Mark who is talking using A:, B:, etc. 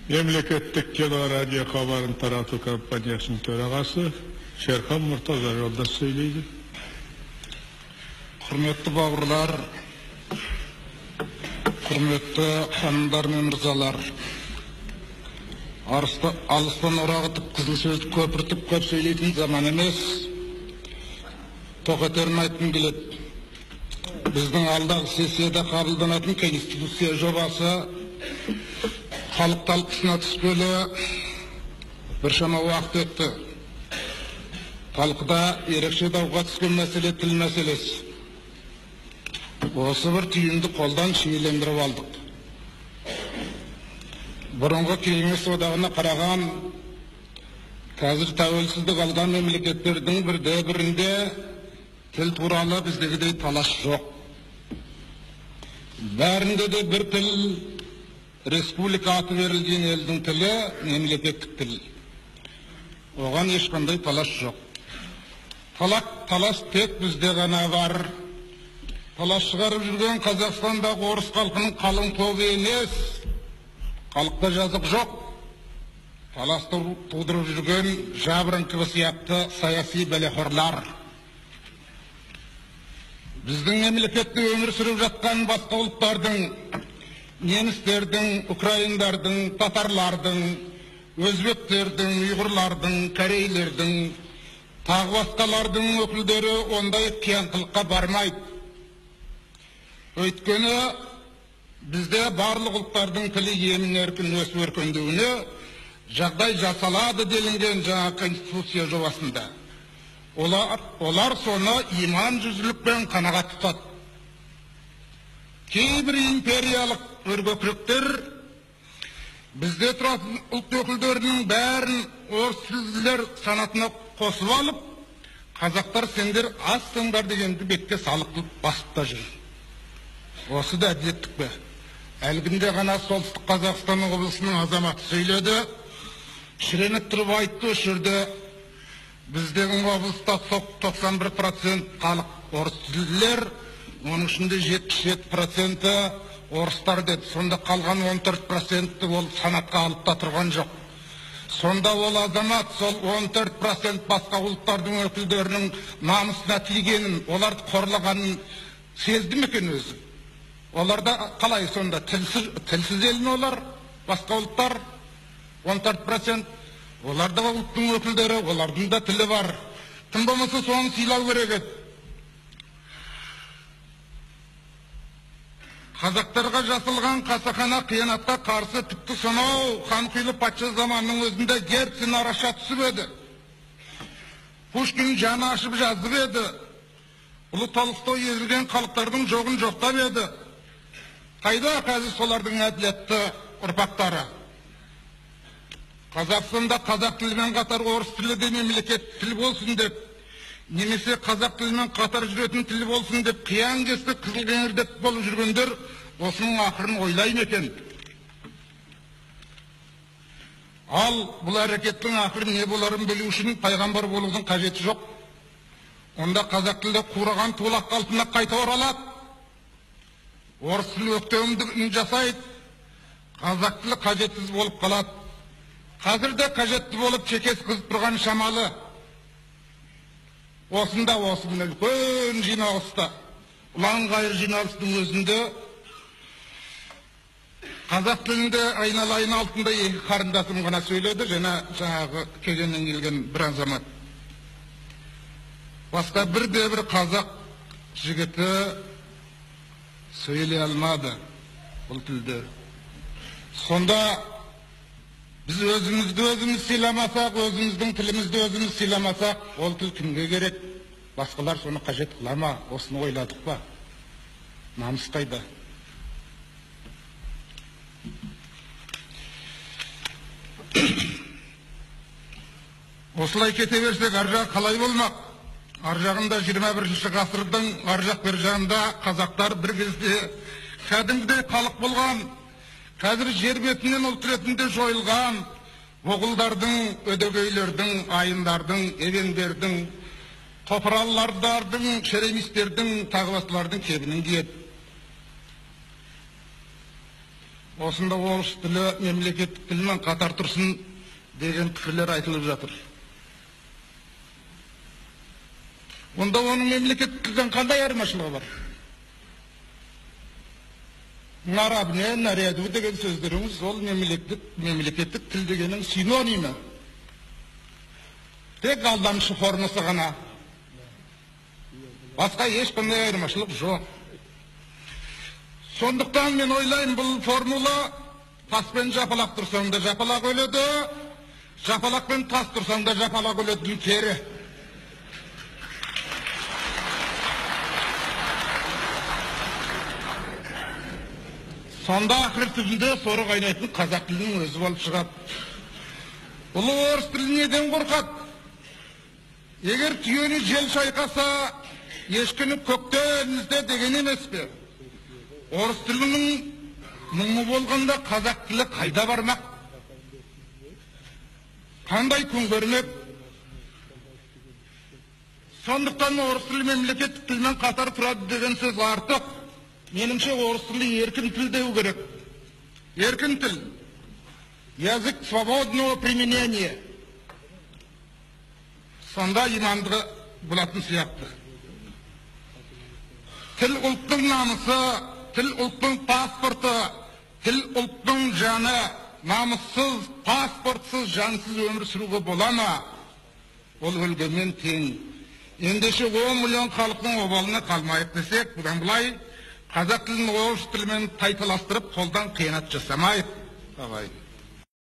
A: Мемлекеттік кино радио хабарын тарату компаниясының төрағасы Шерхан Мұртаза жолдас сөйлейді.
B: Құрметті бауырлар, құрметті ханымдар мен мырзалар, алыстан орағытып, қызыл сөзді көпіртіп көп сөйлейтін заман емес. Тоқетерін айтқым келеді. Біздің алдағы сессияда қабылданатын Конституция жобасы халық талқысына түскелі біршама уақыт өтті. Талқыда ерекше дауға түскен мәселе тіл мәселесі. Осы бір түйінді қолдан шиелендіріп алдық. Бұрынғы Кеңес одағына қараған, қазір тәуелсіздік алған мемлекеттердің бірде бірінде тіл туралы біздегідей талас жоқ. Бәрінде де бір тіл, республика аты берілген елдің тілі мемлекеттік тіл. Оған ешқандай талас жоқ. Талас тек бізде ғана бар. Талас шығарып жүрген Қазақстандағы орыс халқының қалың тобы емес. Халықта жазық жоқ. Таласты тудырып жүрген жабырыңқы сияқты саяси бәлеқорлар. Біздің мемлекетте өмір сүріп жатқан басқа ұлттардың, немістердің, украиндардың, татарлардың, өзбектердің, ұйғырлардың, корейлердің, тағы басқалардың өкілдері ондай қиянқылыққа бармайды. Өйткені бізде барлық ұлттардың тілі емін-еркін өсіп өркендеуіне жағдай жасалады делінген жаңа Конституция жобасында. Олар соны иман жүзділікпен қанағат тұтады. Кейбір империялық өргөкіректер бізде тұратын ұлт өкілдерінің бәрін орыс тілділер санатына қосып алып, қазақтар сендер азсыңдар дегенді бетке салық қылып басып та жүр. Осы да әділеттік пе? Әлгінде ғана Солтүстік Қазақстан облысының азаматы сөйледі, шіреніп тұрып айтты осы жерде біздің облыста 91% халық орыс тілділер, оның ішінде 77% орыстар деді. Сонда қалған 14%-ті ол санатқа алып та тұрған жоқ. Сонда ол азамат сол 14% басқа ұлттардың өкілдерінің намысына тигенін, оларды қорлағанын сезді ме екен өзі? Оларда қалай сонда тілсіз ел ме олар, басқа ұлттар 14%? Олар да ұлттың өкілдері, олардың да тілі бар. Тым болмаса соны сыйлау керек еді. Қазақтарға жасалған қасақана қиянатқа қарсы тіпті сонау қанқұйлы патша заманының өзінде Герцен араша түсіп еді. Пушкин жаны ашып жазып еді. Ұлы Толстой езілген халықтардың жоғын жоқтап еді. Қайда қазір солардың әділетті ұрпақтары? Қазақстанда қазақ тілімен қатар орыс тілі де мемлекет тіл болсын деп, немесе қазақ тілімен қатар жүретін тіл болсын деп қиян кесті қызыл кеңірдек болып жүргендер осының ақырын ойлай ма екен? Ал бұл әрекеттің ақыры не боларын білу үшін пайғамбар болудың қажеті жоқ. Онда қазақ тілі қураған тулақ қалпына қайта оралады. Орыс тілі өктемдігін жасайды, қазақ тілі қажетсіз болып қалады. Қазір де қажетті болып шекесі қызып тұрған шамалы. Осында осы үлкен жиналыста, ұлан-ғайыр жиналыстың өзінде қазақ тілінде айналайын алтында екі қарындасым ғана сөйледі, және жаңағы Кегеннен келген бір азамат. Басқа бірде бір қазақ жігіті сөйлей алмады бұл тілде. Сонда біз өзімізді өзіміз сыйламасақ, өзіміздің тілімізді өзіміз сыйламасақ, ол тіл кімге керек? Басқалар соны қажет қыла ма? Осыны ойладық па? Намыс қайда? Осылай кете берсек, ар жағы қалай болмақ? Ар жағында 21-ші ғасырдың ар жақ бер жағында қазақтар бір кезде кәдімгідей халық болған, қазір жер бетінен ұлт ретінде жойылған оғылдардың, өдегейлердің, айындардың, евендердің, топыраллардың, шеремистердің, тағы басқалардың кебінін киеді. Осында орыс тілі мемлекеттік тілмен қатар тұрсын деген пікірлер айтылып жатыр. Онда оның мемлекеттік тілден қандай айырмашылығы бар? Наравне, наряду деген сөздеріңіз ол мемлекеттік тіл дегеннің синонимі. Тек алдамшы формасы ғана. Басқа ешқандай айырмашылық жоқ. Сондықтан мен ойлаймын, бұл формула таспен жапалақ тұрсаң да жапалақ өледі, жапалақпен тас тұрсаң да жапалақ өледі, кері. Сонда ақыры түбінде соры қайнайтын қазақ тілінің өзі болып шығады. Ұлы орыс тілі неден қорқады? Егер түйені жел шайқаса, ешкіні көктен ізде деген емес пе? Орыс тілінің мұңы болғанда қазақ тілі қайда бармақ? Қандай күн көрмек? Сондықтан орыс тілі мемлекеттік тілмен қатар тұрады деген сөз артық. Меніңше, орыс тілі еркін тіл деу керек. Еркін тіл. Язык свободного применения. Сонда имандығы болатын сияқты. Тіл ұлттың намысы, тіл ұлттың паспорты, тіл ұлттың жаны. Намыссыз, паспортсыз, жансыз өмір сүруге бола ма? Ол өлгенмен тең. Ендеше 10 миллион халықтың обалына қалмайық десек, бұдан былай қазақ тілін орыс тілімен тайталастырып, қолдан қиянат жасамайық. Ағайын.